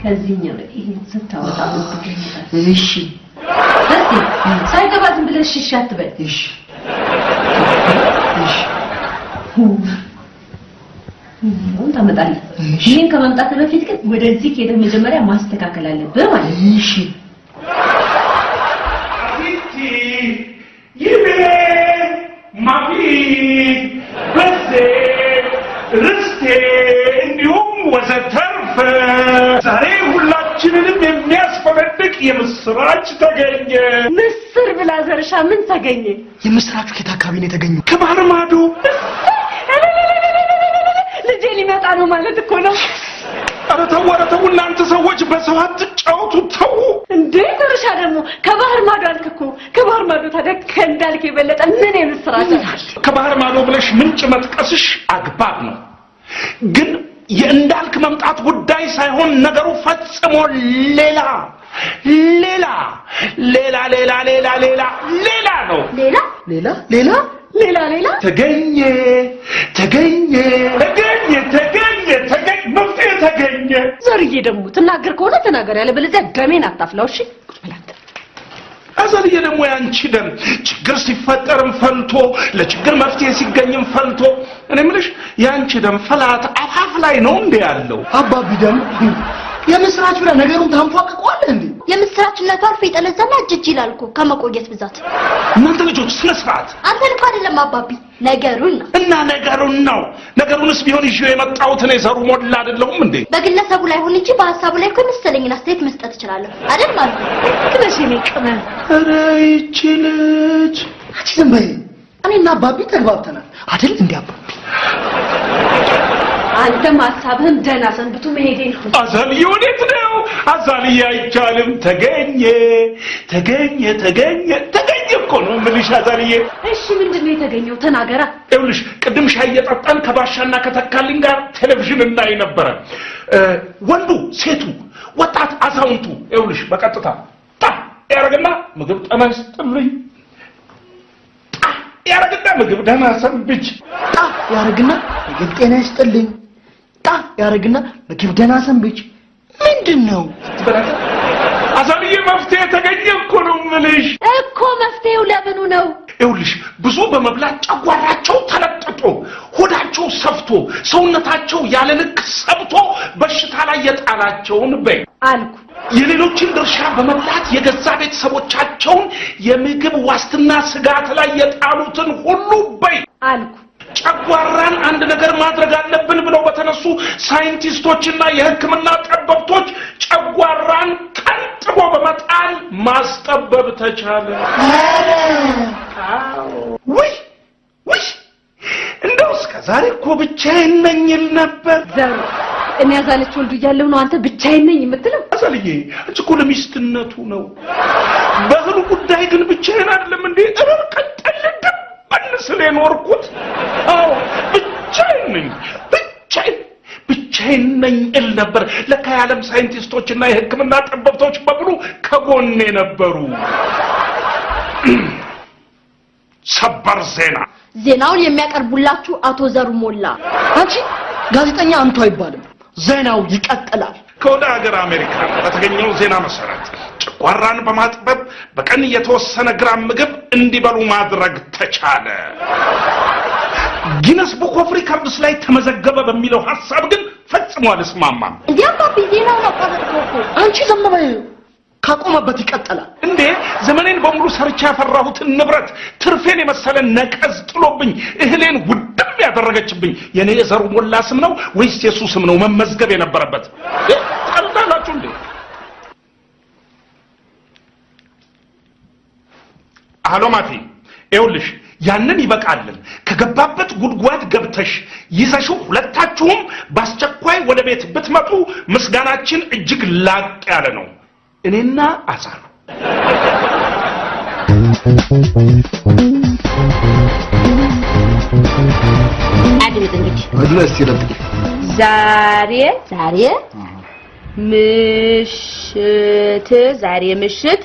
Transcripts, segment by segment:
ከዚህኛው ላይ ይሄን ስታወጣ። እሺ። እስቲ ሳይገባ ዝም ብለህ እሺ እሺ አትበል። እሺ እሺ። ይሄን ታመጣለህ። ይሄን ከማምጣት በፊት ግን ወደዚህ ከሄደህ መጀመሪያ ማስተካከል አለብህ ማለት ነው። እሺ። አቲቲ፣ ይቤ፣ ማፊ፣ በዜ፣ ርስቴ እንዲሁም ወዘተርፈ፣ ዛሬ ሁላችንንም የሚያስፈነድቅ የምስራች ተገኘ። ምስር ብላ ዘርሻ፣ ምን ተገኘ? የምስራቹ ከየት አካባቢ ነው የተገኘው? ከባህር ማዶ። ልጄ ሊመጣ ነው ማለት እኮ ነው። ኧረ ተው፣ ኧረ ተው እናንተ ሰዎች፣ በሰው አትጫወቱ፣ ተው። እንዴ ዘርሻ፣ ደግሞ ከባህር ማዶ አልክ እኮ። ከባህር ማዶ ታዲያ ከእንዳልክ የበለጠ ምን የምስራች አለ? ከባህር ማዶ ብለሽ ምንጭ መጥቀስሽ አግባብ ነው፣ ግን የእንዳልክ መምጣት ጉዳይ ሳይሆን ነገሩ ፈጽሞ ሌላ ሌላ ሌላ ሌላ ሌላ ሌላ ሌላ ነው። ሌላ? ሌላ ሌላ? ሌላ ሌላ? ተገኘ፣ ተገኘ፣ ተገኘ፣ ተገኘ፣ ተገኘ፣ መፍትሄ ተገኘ። ዘርዬ ደግሞ ትናገር ከሆነ ተናገር፣ ያለበለዚያ ደሜን አታፍላው። እሺ፣ ቁጭ በል አንተ። አዘልዬ፣ ደግሞ ያንቺ ደም ችግር ሲፈጠርም ፈልቶ ለችግር መፍትሄ ሲገኝም ፈልቶ። እኔ የምልሽ፣ ያንቺ ደም ፈላት አፋፍ ላይ ነው እንዴ ያለው? አባቢ ደግሞ የምስራች ብለህ ነገሩን ታንፏቅቀዋለህ እንዴ? የምስራችነቱ አርፎ ይጠለዛና እጅ ይላል እኮ ከመቆየት ብዛት። እናንተ ልጆች ስነ ስርዓት። አንተን እኮ አይደለም አባቢ፣ ነገሩን ነው። እና ነገሩን ነው። ነገሩንስ ቢሆን ይዤው የመጣሁት እኔ ዘሩ ሞላ አይደለሁም እንዴ? በግለሰቡ ላይ ሁን እንጂ በሀሳቡ ላይ እኮ የመሰለኝን አስተያየት መስጠት እችላለሁ አይደል ማለት ነው። ክበሽ የኔ ቅመም። ኧረ ይቺ ልጅ። አንቺ ዝም በይ። እኔና አባቢ ተግባብተናል አይደል እንዴ አባቢ? አንተም ሀሳብህን ደህና ሰንብቱ፣ መሄዴ ነው። አዛልዬ፣ ወዴት ነው? አዛልዬ፣ አይቻልም። ተገኘ፣ ተገኘ፣ ተገኘ፣ ተገኘ እኮ ነው የምልሽ አዛልዬ። እሺ፣ ምንድን ነው የተገኘው? ተናገራ። ይኸውልሽ፣ ቅድም ሻይ እየጠጣን ከባሻና ከተካልኝ ጋር ቴሌቪዥን እናይ ነበረ። ወንዱ፣ ሴቱ፣ ወጣት፣ አዛውንቱ፣ ይኸውልሽ፣ በቀጥታ ጣ ያደርግና ምግብ ጤና ይስጥልኝ፣ ጣ ያደርግና ምግብ ደህና ሰንብች። ጣ ያደርግና ምግብ ጤና ይስጥልኝ፣ ጣ ያደርግና ምግብ ደህና ሰንብች። ምንድን ነው? ትበላለህ። አዛልዬ፣ መፍትሄ ተገኘ እኮ ነው የምልሽ። እኮ መፍትሄው ለምኑ ነው? ይኸውልሽ፣ ብዙ በመብላት ጨጓራቸው ተለጥጦ፣ ሆዳቸው ሰፍቶ፣ ሰውነታቸው ያለ ልክ ሰብቶ በሽታ ላይ የጣላቸውን በይ አልኩ። የሌሎችን ድርሻ በመብላት የገዛ ቤተሰቦቻቸውን የምግብ ዋስትና ስጋት ላይ የጣሉትን ሁሉ በይ አልኩ። ጨጓራን አንድ ነገር ማድረግ አለብን ብለው በተነሱ ሳይንቲስቶችና የሕክምና ጠበብቶች ጨጓራን ቀንጥቦ በመጣል ማስጠበብ ተቻለ። ውይ ውይ፣ እንደው እስከ ዛሬ እኮ ብቻዬን ነኝ እል ነበር። ዘሩ፣ እኔ ያዛለች ወልዱ እያለሁ ነው አንተ ብቻዬን ነኝ የምትለው? አዛልዬ፣ አንቺ እኮ ለሚስትነቱ ነው። በእህሉ ጉዳይ ግን ብቻዬን አይደለም እንዴ? እረር ቀጠል ድብን ስል የኖርኩት። አዎ፣ ብቻዬን ነኝ፣ ብቻዬን፣ ብቻዬን ነኝ እል ነበር። ለካ የዓለም ሳይንቲስቶችና የሕክምና ጠበብቶች በሙሉ ከጎኔ ነበሩ። ሰበር ዜና! ዜናውን የሚያቀርቡላችሁ አቶ ዘሩ ሞላ። አንቺ ጋዜጠኛ አንቱ አይባልም። ዜናው ይቀጥላል። ከወደ ሀገር አሜሪካ በተገኘው ዜና መሰረት ጨጓራን በማጥበብ በቀን የተወሰነ ግራም ምግብ እንዲበሉ ማድረግ ተቻለ። Guinness Book of Records ላይ ተመዘገበ በሚለው ሀሳብ ግን ፈጽሞ አልስማማም። እንዴ አባቢ፣ ዜናውን አቋረጥከው እኮ። አንቺ ዝም በይ። ካቆመበት ይቀጥላል። እንዴ፣ ዘመኔን በሙሉ ሰርቼ ያፈራሁትን ንብረት ትርፌን የመሰለ ነቀዝ ጥሎብኝ እህሌን ውድም ያደረገችብኝ የኔ የዘሩ ሞላ ስም ነው ወይስ የሱ ስም ነው መመዝገብ የነበረበት? ትቀልዳላችሁ እንዴ? አሎ ማፊ፣ ይኸውልሽ፣ ያንን ይበቃልን ከገባበት ጉድጓድ ገብተሽ ይዘሽው ሁለታችሁም በአስቸኳይ ወደ ቤት ብትመጡ ምስጋናችን እጅግ ላቅ ያለ ነው። እኔና አዛሉ። አድምጥ እንግዲህ። መድረስ ይለብኝ። ዛሬ ዛሬ ምሽት፣ ዛሬ ምሽት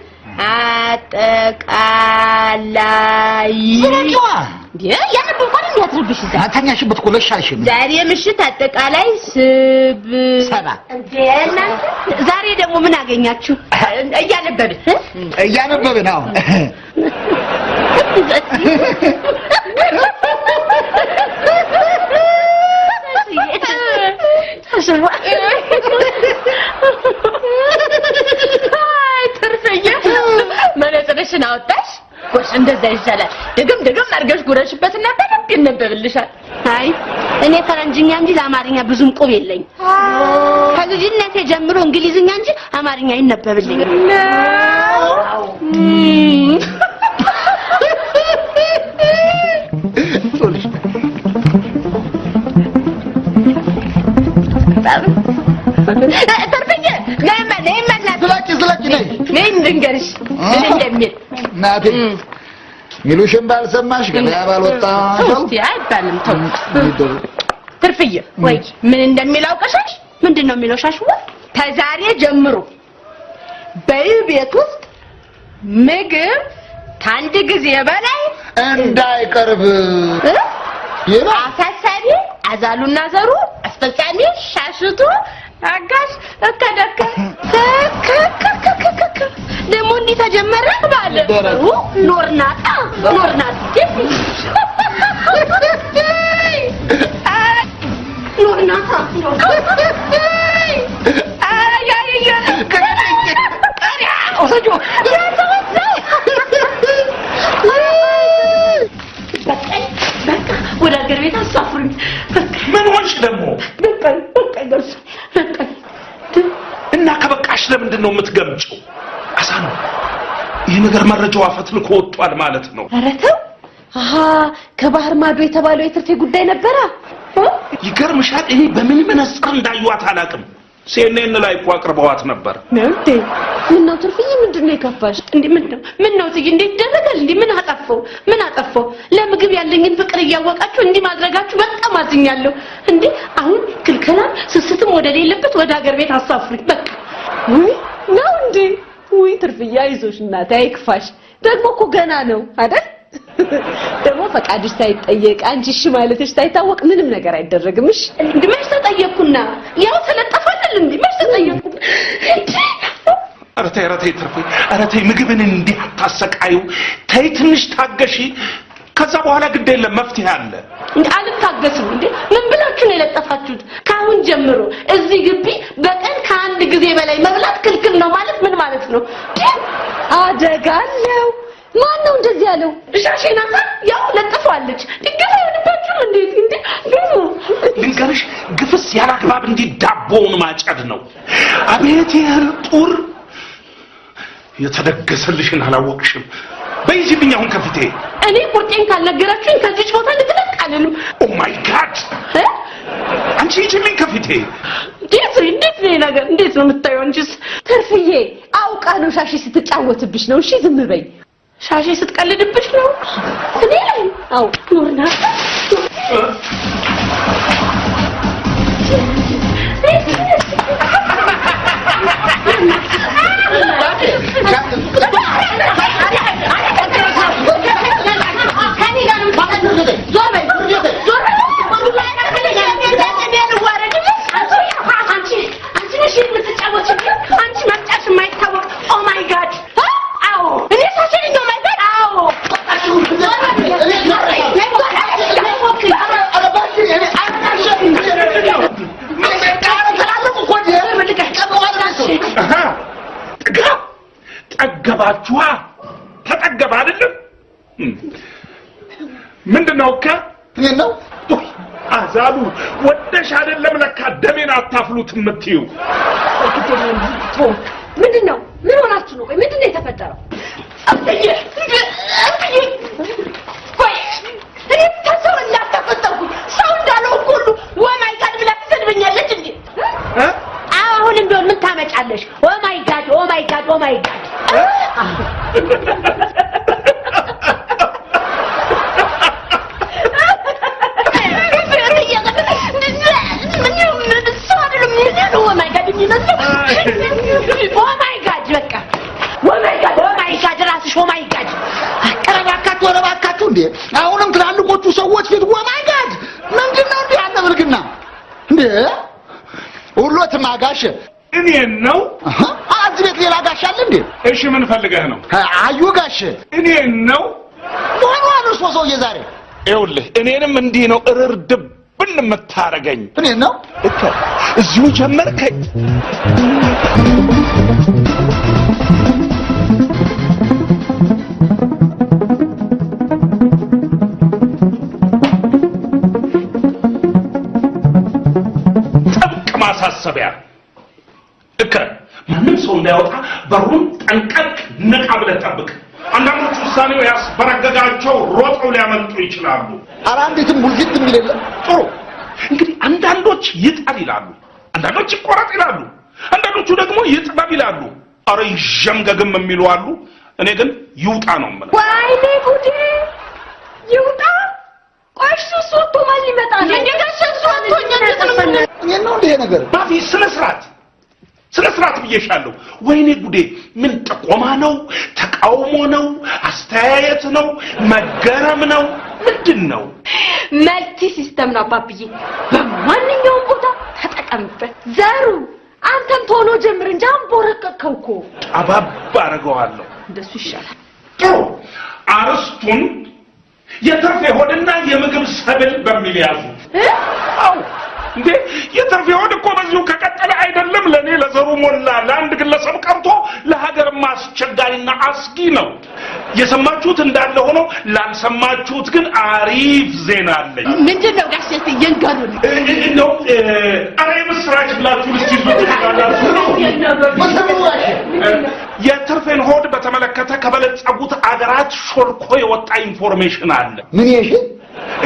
አጠቃላይ ዝለቂዋ። እንዴ ያነበብኩ አይደል? ያትረብሽ እዛ። አተኛሽበት እኮ ለሻልሽም። ዛሬ ምሽት አጠቃላይ ስብሰባ። እንዴ እናንተ ዛሬ ደግሞ ምን አገኛችሁ? እያነበብን እያነበብን አዎ። አይ ትርፍዬ፣ መነጽርሽን አወጣሽ? ጎሽ እንደዛ ይሻላል። ድግም ድግም አድርገሽ ጉረሽበትና በደንብ ይነበብልሻል። አይ እኔ ፈረንጅኛ እንጂ ለአማርኛ ብዙም ቁብ የለኝ። ከልጅነቴ ጀምሮ እንግሊዝኛ እንጂ አማርኛ አይነበብልኝም። ትርፍዬ ነይማ ነይማ እናት። ዝለቂ ዝለቂ ነይ። ነይ ልንገርሽ ምን እንደሚል። እናቴ ሚሉሽን ባልሰማሽ ገበያ ባልወጣሽ። እስቲ አይባልም ተው። ትርፍዬ ወይ ምን እንደሚል አውቀሻል? ምንድን ነው የሚለው ሻሽዋ? ከዛሬ ጀምሮ በቤት ውስጥ ምግብ ከአንድ ጊዜ በላይ እንዳይቀርብ ይላል። አሳሳቢ አዛሉና ዘሩ፣ አስፈጻሚ ሻሽቱ፣ አጋሽ እከደከ ከከከከከከ ደግሞ እንዲህ ተጀመረ ባለ ኖርናታ ኖርናት ኖርናታ። በቃ ወደ ሀገር ቤት አሳፍሩኝ። ምን ሆንሽ ደግሞ? በቃኝ በቃኝ ደርሶ በቃኝ። እና ከበቃሽ ለምንድን ነው የምትገምጪው? አሳ ነው ይህ ነገር፣ መረጃው አፈትልኮ ወጥቷል ማለት ነው። ኧረ ተው። አሃ ከባህር ማዶ የተባለው የትርፌ ጉዳይ ነበረ። ይገርምሻል፣ እኔ በምን መነጽር እንዳዩዋት አላውቅም። CNN ላይ እኮ አቅርበዋት ነበር። ነው እንዴ? ምነው ትርፍዬ፣ ምንድን ነው የከፋሽ? እንዴ ምን ነው ምን ነው እትዬ፣ እንዴት ይደረጋል? እንዴ ምን አጠፋው? ምን አጠፋው? ለምግብ ያለኝን ፍቅር እያወቃችሁ እንዲህ ማድረጋችሁ በጣም አዝኛለሁ። እንዴ አሁን ክልከላም ስስትም ወደ ሌለበት ወደ ሀገር ቤት አሳፍሩኝ በቃ። ውይ ነው እንዴ? ውይ ትርፍዬ፣ አይዞሽ እናቴ፣ አይክፋሽ። ደግሞ እኮ ገና ነው አይደል? ደግሞ ፈቃድሽ ሳይጠየቅ አንቺ እሺ ማለትሽ ሳይታወቅ ምንም ነገር አይደረግም። እሺ? እንዴ መች ተጠየቅኩና? ያው ተለጠፋልል። እንዴ መች ተጠየቅኩ? እንዴ ኧረ ተይ፣ ኧረ ተይ ትርፌ፣ ኧረ ተይ፣ ምግብን እንዲህ አታሰቃዩ። ተይ ትንሽ ታገሺ። ከዛ በኋላ ግድ የለም መፍትሄ አለ። እንዴ አልታገስም። እንዴ ምን ብላችሁ ነው የለጠፋችሁት? ከአሁን ጀምሮ እዚህ ግቢ በቀን ከአንድ ጊዜ በላይ መብላት ክልክል ነው ማለት ምን ማለት ነው? አደጋለው። ማን ነው እንደዚህ ያለው? ሻሼ ናታ፣ ያው ለጥፈዋለች። ድንገት አይሆንባችሁም? እንዴት እንዴ ብዙ ልንገርሽ፣ ግፍስ ያላግባብ እንዲህ ዳቦውን ማጨድ ነው። አቤት የእህል ጡር! የተደገሰልሽን አላወቅሽም። በይ ሂጂልኝ አሁን ከፊቴ። እኔ ቁርጤን ካልነገራችሁኝ ከዚች ቦታ ልትለቅ አልልም። Oh my God! አንቺ ሂጂልኝ ከፊቴ። እንዴት እንዴት ነው ይሄ ነገር? እንዴት ነው የምታየው? አንቺስ? ትርፍዬ አውቃ ነው ሻሼ ስትጫወትብሽ ነው። እሺ ዝም በይ። ሻሼ ስትቀልድብሽ ነው እኔ ላይ? አዎ። ኖርና አንቺ መርጫሽ የማይታወቅ oh my God! አዎ እኔ ሻሼ ነኝ። Oh my God! አዎ። አሃ፣ ጥጋብ ጠገባችኋ። ተጠገበ አይደለም? ምንድን ነው እከ እኔን ነው? ውይ፣ አዛሉ ወደሽ አይደለም ለካ ደሜን አታፍሉት የምትይው። ምንድን ነው? ምን ሆናችሁ ነው? ቆይ ምንድን ነው የተፈጠረው? እትዬ እትዬ ቆይ እኔ ከሰው እንዳልተፈጠርኩኝ ሰው እንዳልሆንኩ ሁሉ oh my God ብላ ትሰድበኛለች እንዴ? እ? አሁንም ቢሆን ምን ታመጫለሽ? Oh my God, oh my God, oh my God። Oh my God የሚመስለው oh my God በቃ oh my God, oh my እባክሽ። Oh my God! ኧረ እባካችሁ፣ ኧረ እባካችሁ! እንዴ፣ አሁንም ትላልቆቹ ሰዎች ፊት oh my God! ምንድን ነው እንዲህ ያለ ብልግና እንዴ? ሁሎትማ ጋሼ። እኔን ነው? አሃ፣ እዚህ ቤት ሌላ ጋሼ አለ እንዴ? እሺ፣ ምን ፈልገህ ነው? አዩ ጋሼ። እኔን ነው? ሆኗል እርሶ ሰውዬ ዛሬ። ይኸውልህ፣ እኔንም እንዲህ ነው እርር ድብን የምታረገኝ። እኔን ነው? እከ እዚሁ ጀመርከኝ። ጥብቅ ማሳሰቢያ፣ እከ ማንም ሰው እንዳይወጣ በሩን ጠንቀቅ ነቃ ብለህ ጠብቅ። አንዳንዶች ውሳኔው ያስበረገጋቸው ሮጠው ሊያመልጡ ይችላሉ። ኧረ አንዲትም ቡልፊት የሚል የለም። ጥሩ፣ እንግዲህ አንዳንዶች ይጣል ይላሉ፣ አንዳንዶች ይቆረጥ ይላሉ፣ አንዳንዶቹ ደግሞ ይጥበብ ይላሉ። አረ ይዠምገግም የሚሉ አሉ። እኔ ግን ይውጣ ነው የምለው። ወይኔ ጉዴ! ይውጣ። ቆይ እሱ ወጥቶ ማን ሊመጣ ነው? እንዴ ጋሼ፣ እሱ ወጥቶ እኛ እንዴት ነው እኔን ነው እንዴ ይሄ ነገር? ባፊ፣ ስነ ስርዓት፣ ስነ ስርዓት ብዬሻለሁ። ወይኔ ጉዴ! ምን ጥቆማ ነው? ተቃውሞ ነው? አስተያየት ነው? መገረም ነው? ምንድን ነው? Multi system ነው አባብዬ። በማንኛውም ቦታ ተጠቀምበት። ዘሩ፣ አንተም ቶሎ ጀምር እንጂ አንቦረቀቅከው እኮ። ጠበብ አደርገዋለሁ። እንደሱ ይሻላል። ጥሩ፣ አርስቱን የትርፍ ሆድና የምግብ ሰብል በሚል ያዙ። አው እንዴ፣ የትርፍ ሆድ እኮ በዚሁ ከቀጠለ አይደለም ለኔ ለዘሩ ሞላ ለአንድ ግለሰብ ቀርቶ ለሀገርም አስቸጋሪና አስጊ ነው። የሰማችሁት እንዳለ ሆኖ ላልሰማችሁት ግን አሪፍ ዜና አለኝ። ምንድን ነው ጋሼ? እስኪ ይንገሩን። እንደው ኧረ የምስራች ብላችሁ ልትይዙ ትችላላችሁ። የትርፌን ሆድ በተመለከተ ከበለጸጉት አገራት ሾልኮ የወጣ information አለ። ምን ይሽ?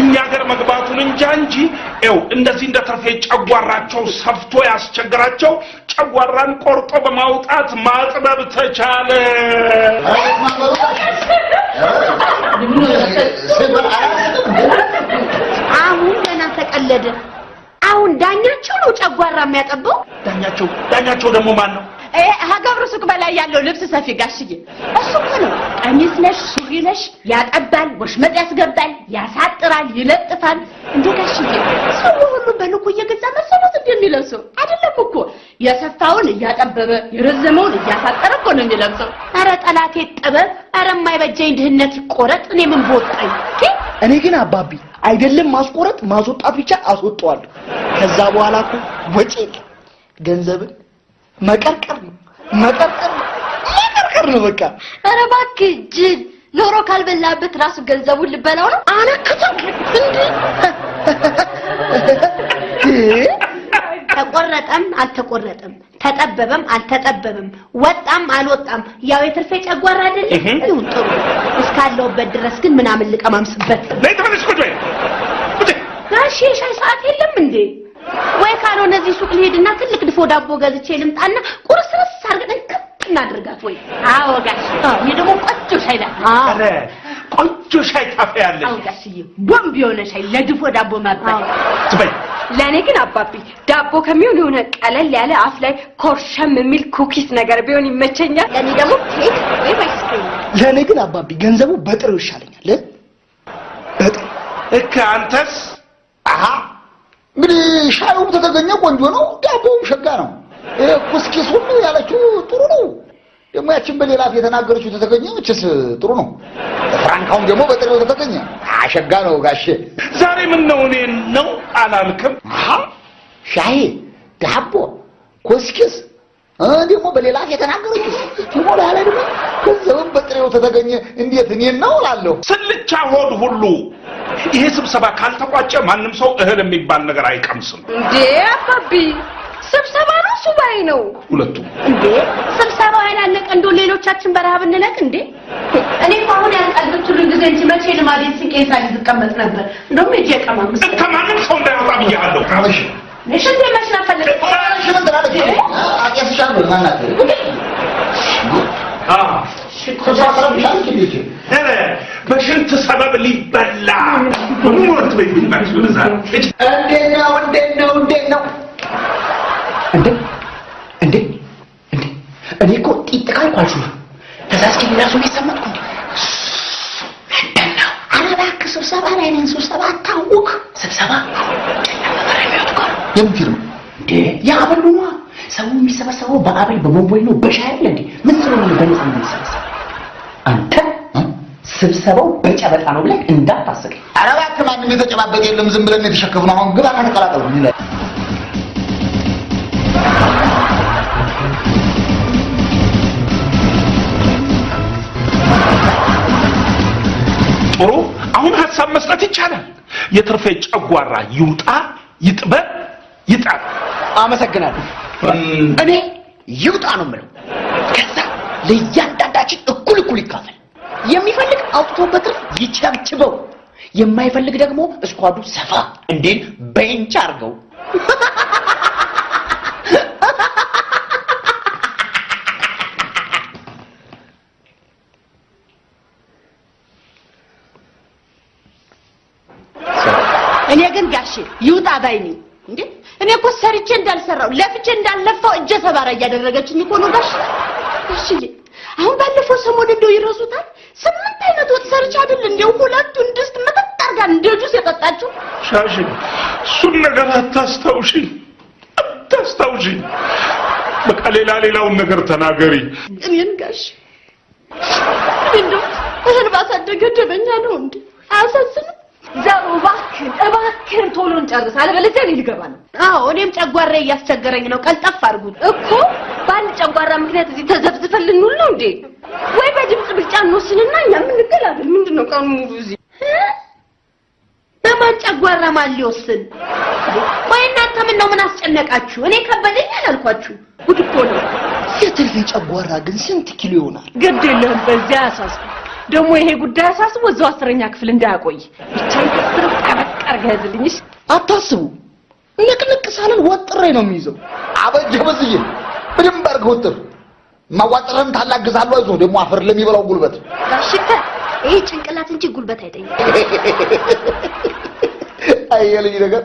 እኛ ሀገር መግባቱን እንጃ እንጂ ይኸው እንደዚህ እንደ ትርፌ ጨጓራቸው ሰፍቶ ያስቸግራቸው ጨጓራን ቆርጦ በማውጣት ማጥበብ ተቻለ። አሁን ገና ተቀለደ። አሁን ዳኛቸው ነው ጨጓራ የሚያጠበው። ዳኛቸው? ዳኛቸው ደግሞ ማን ነው? ሀገብሩ ሱቅ በላይ ያለው ልብስ ሰፊ ጋሽዬ፣ እሱ እኮ ነው። ቀሚስ ነሽ ሱሪ ነሽ ያጠባል፣ ወሽመጥ ያስገባል፣ ያሳጥራል፣ ይለጥፋል። እንዴ ጋሽዬ፣ ሰው ሁሉ በልኩ እየገዛ መሰሎት እንደሚለብሰው አይደለም እኮ፣ የሰፋውን እያጠበበ የረዘመውን እያሳጠረ እኮ ነው የሚለብሰው። ኧረ ጠላቴ ጥበብ፣ ኧረ የማይበጀኝ ድህነት ይቆረጥ። እኔ ምን በወጣኝ? እኔ ግን አባቢ አይደለም ማስቆረጥ ማስወጣት ብቻ አስወጣዋለሁ። ከዛ በኋላ እኮ ወጪ የለም። ገንዘብን መቀርቀር ነው፣ መቀርቀር ነው፣ መቀርቀር ነው በቃ። ኧረ እባክህ ጅል፣ ኖሮ ካልበላበት ራሱ ገንዘቡን ልበላው ነው። አነክተው እንዴ! ተቆረጠም አልተቆረጠም፣ ተጠበበም አልተጠበበም፣ ወጣም አልወጣም ያው የትርፌ ጨጓራ አይደለም። ይሁን ጥሩ። እስካለሁበት ድረስ ግን ምናምን ልቀማምስበት። ነይ ተመለሽ፣ ቁጭ በይ፣ ቁጭ። ጋሼ፣ የሻይ ሰዓት የለም እንዴ? ወይ ካልሆነ እዚህ ሱቅ ልሄድና ትልቅ ድፎ ዳቦ ገዝቼ ልምጣና ቁርስርስ አድርገን እንክት እናድርጋት ወይ? አዎ ጋሽ፣ እኔ ደግሞ ቆንጆ ሻይ ላፍላ። ኧረ ቆንጆ ሻይ ታፈያለሽ። አዎ ጋሽዬ፣ ቦምብ የሆነ ሻይ ለድፎ ዳቦ ማባያ። ትበይ። ለእኔ ግን አባቢ ዳቦ ከሚሆን የሆነ ቀለል ያለ አፍ ላይ ኮርሸም የሚል cookies ነገር ቢሆን ይመቸኛል። ለእኔ ደግሞ ኬክ ወይም አይስክሪም። ለእኔ ግን አባቢ ገንዘቡ በጥሬው ይሻለኛል። በጥሬው። እከ አንተስ? አሃ፣ እንግዲህ ሻዩም ተተገኘ ቆንጆ ነው፣ ዳቦውም ሸጋ ነው። ይሄ ኩስኪስ ሁሉ ያለችው ጥሩ ነው። ደግሞ ያችን በሌላ አፍ የተናገረችው ተተገኘ መቼስ ጥሩ ነው። ፍራንካውም ደግሞ በጥሬው ተተገኘ አሸጋ ነው ጋሼ። ዛሬ ምን ነው እኔን ነው አላልክም? አሃ፣ ሻይ፣ ዳቦ፣ ኩስኪስ ደግሞ በሌላ አፍ የተናገረችው ደግሞ ላይ ደግሞ ገንዘብም በጥሬው ተተገኘ እንዴት እኔን ነው እላለሁ። ስልቻ ሆድ ሁሉ፣ ይሄ ስብሰባ ካልተቋጨ ማንም ሰው እህል የሚባል ነገር አይቀምስም። እንዴ አባቢ፣ ስብሰባ ነው ሱባኤ ነው? ሁለቱም። እንዴ፣ ስብሰባው ያላለቀ እንደው ሌሎቻችን በረሃብ እንለቅ እንዴ? እኔ እኮ አሁን ያልቃል ብትሉኝ ጊዜ እንጂ መቼ ልማዴን ስንቄን ሳልይዝ እቀመጥ ነበር። እንደውም ሄጄ ቀማምስ። እከ ማንም ሰው እንዳይወጣ ብዬሃለሁ። አበሽ። እሺ፣ እንዴ መሽና ፈለገ። እሺ፣ ምን ትላለች? አጤስሻለሁ ማናት? ስብሰባ ትረብሻለች እንዴ? ኧረ በሽንት ሰበብ ሊበላ ሞት በይ እባክሽ ወደዛ። እንዴት ነው? እንዴት ነው? እንዴት ነው? እንዴ እንዴ እንዴ! እኔ እኮ ጢጥ ካልኩ አልሹም። ተሳስቼ ሌላ ሰው ቤት ሰመጥኩ እንዴ? ስብሰባ ላይ ነን። ስብሰባ አታውክ። ስብሰባ የምን ፊርማ እንዴ? የአበሉ ነዋ። ሰው የሚሰበሰበው በአበል በቦምቦይ ነው በሻይ አይደል እንዴ? ምን ስለሆነ ነው በነፃ የምንሰበሰበው? አንተ ስብሰባው በጨበጣ ነው ብለህ እንዳታስቀኝ። ኧረ እባክህ ማንም የተጨባበጠ የለም። ዝም ብለን የተሸከፍነው። አሁን ግባ ከተቀላቀል ይላል። ጥሩ፣ አሁን ሀሳብ መስጠት ይቻላል። የትርፌ ጨጓራ ይውጣ፣ ይጥበብ፣ ይጣል። አመሰግናለሁ። እኔ ይውጣ ነው የምለው። ከዛ ለእያንዳንዳችን እኩል እኩል ይካፈል። የሚፈልግ አውጥቶ በትርፍ ይቸብችበው፣ የማይፈልግ ደግሞ እስኳዱ ሰፋ እንዲል ቤንች አድርገው። እኔ ግን ጋሼ ይውጣ ባይ ነኝ። እንዴ እኔ እኮ ሰርቼ እንዳልሰራው ለፍቼ እንዳልለፋው እጀ ሰባራ እያደረገችኝ እኮ ነው ጋሼ። ጋሽዬ አሁን ባለፈው ሰሞን እንደው ይረሱታል። 8 አይነት ወጥ ሰርቼ አይደል እንደው ሁለቱን ድስት ምጥጥ አድርጋ እንደ ጁስ የጠጣችው። ሻሽ እሱን ነገር አታስታውሽኝ፣ አታስታውሽኝ። በቃ ሌላ ሌላውን ነገር ተናገሪ። እኔን ጋሼ እንደው እህል ባሳደገ ደበኛ ነው እንዴ? አያሳዝንም? ዘሩ እባክህን እባክህን ቶሎ እንጨርስ፣ አለበለዚያ እኔ ልገባ ነው። አዎ እኔም ጨጓራዬ እያስቸገረኝ ነው። ቀልጠፍ አድርጉት እኮ። በአንድ ጨጓራ ምክንያት እዚህ ተዘፍዝፈን ልንውል ነው እንዴ? ወይ በድምጽ ብልጫ እንወስንና እኛ የምንገላገል። ምንድነው ቀኑ ሙሉ እዚህ? በማን ጨጓራ ማን ሊወስን? ቆይ እናንተ ምን ነው ምን አስጨነቃችሁ? እኔ ከበደኝ አላልኳችሁ? ጉድ እኮ ነው። የትርፌ ጨጓራ ግን ስንት ኪሎ ይሆናል? ግድ የለህም በዚያ አያሳስብ። ደግሞ ይሄ ጉዳይ አሳስቦ እዛው 10ኛ ክፍል እንዳያቆይ ብቻ ይከፍተው ጠበቅ አድርገህ ያዝልኝ። እሺ? አታስቡ፣ ንቅንቅ ሳልል ወጥሬ ነው የሚይዘው። አበጀህ በዝዬ፣ በደንብ አድርገህ ወጥር። ማዋጥርህም ታላግዛለህ። አይዞህ ደግሞ አፈር ለሚበላው ጉልበት። ጋሽከ ይሄ ጭንቅላት እንጂ ጉልበት አይጠይቅም። አይ የልጅ ነገር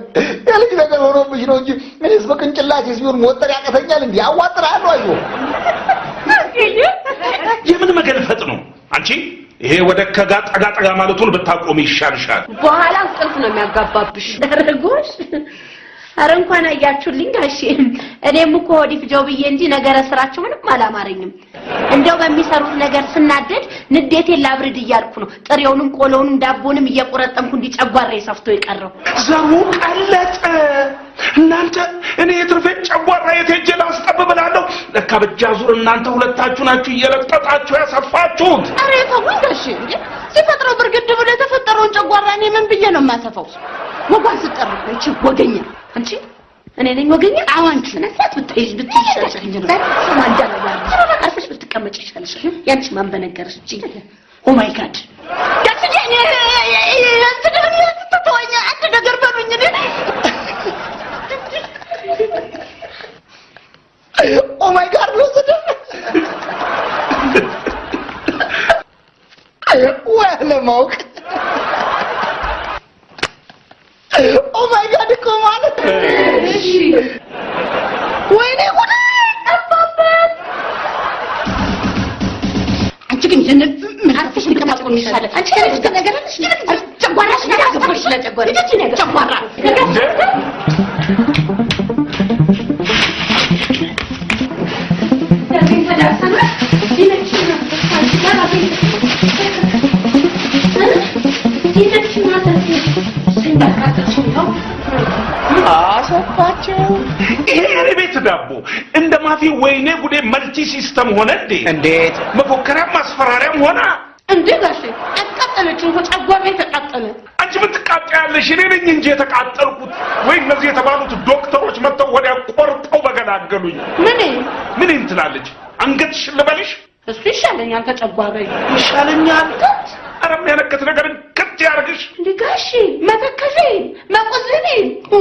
የልጅ ነገር ሆኖብሽ ነው እንጂ እኔስ በቅንጭላቴስ ቢሆን መወጠር ያቅተኛል እንዴ? አዋጥርሃለሁ። አይዞህ። የምን መገልፈጥ ነው አንቺ? ይሄ ወደ ከጋ ጠጋ ጠጋ ማለቱን ብታቆሚ ይሻልሻል። በኋላ እንቅልፍ ነው የሚያጋባብሽ። ኧረ ጎሽ፣ ኧረ እንኳን አያችሁልኝ ጋሼ። እኔም እኮ ሆድ ይፍጀው ብዬ እንጂ ነገረ ስራቸው ምንም አላማረኝም። እንደው በሚሰሩት ነገር ስናደድ ንዴቴን ላብርድ እያልኩ ነው። ጥሬውንም ቆሎውንም ዳቦንም እየቆረጠምኩ እንዲጨጓራዬ ሰፍቶ የቀረው። ዘሩ ቀለጠ። እናንተ እኔ የትርፌን ጨጓራ የት ሄጄ ላስጠብ እላለሁ? ለካ በእጅ አዙር እናንተ ሁለታችሁ ናችሁ እየለጠጣችሁ ያሰፋችሁት። ኧረ ተውኝ ጋሼ። እንዴ ሲፈጥረው ብርግድ ብሎ የተፈጠረውን ጨጓራ እኔ ምን ብዬ ነው የማሰፋው? ወጓን ስጠር እኮ ይቺ ወገኛ። አንቺ እኔ ነኝ ወገኛ? አዎ አንቺ። ስነ ስርዓት ብትይዥ ብትይሻልሻል። አርፈሽ ብትቀመጪ ይሻልሻል። ያንቺ ማን በነገረሽ? እቺ oh my God ጋሽዬ እኔ እንትን ተወኝ፣ አንድ ነገር በሉኝ። እኔ oh my God ብሎ ስድብ ወይ አለማወቅ። oh my God እኮ ማለት ወይኔ ጉዴ ጠፋበት። አንቺ ግን ይሄን ምን አርፈሽ ብትቀመጪ ይሻላል። አንቺ ከእኔ ጋር ነገር አለሽ? ጨጓራሽ ያገባሽ ለጨጓራ ጨጓራ እንዴ አሰፋቸው። ይሄ የኔ ቤት ዳቦ እንደ ማፊ ወይኔ ጉዴ multi system ሆነ እንዴ? እንዴት? መፎከሪያም ማስፈራሪያም ሆነ። እንዴ ጋሼ አቃጠለችኝ እኮ ጨጓራዬ ተቃጠለ። አንቺ ምን ትቃጠያለሽ? እኔ ነኝ እንጂ የተቃጠልኩት። ወይ እነዚህ የተባሉት ዶክተሮች መጥተው ወዲያ ቆርጠው በገላገሉኝ። ምን ምን ትላለች? አንገትሽን ልበልሽ? እሱ ይሻለኛል ከጨጓራዬ። ይሻለኛል። ኧረ የሚያነክት ነገር እንክት ያርግሽ። እንዴ ጋሼ መተከዜን መቆዘኔን ኦ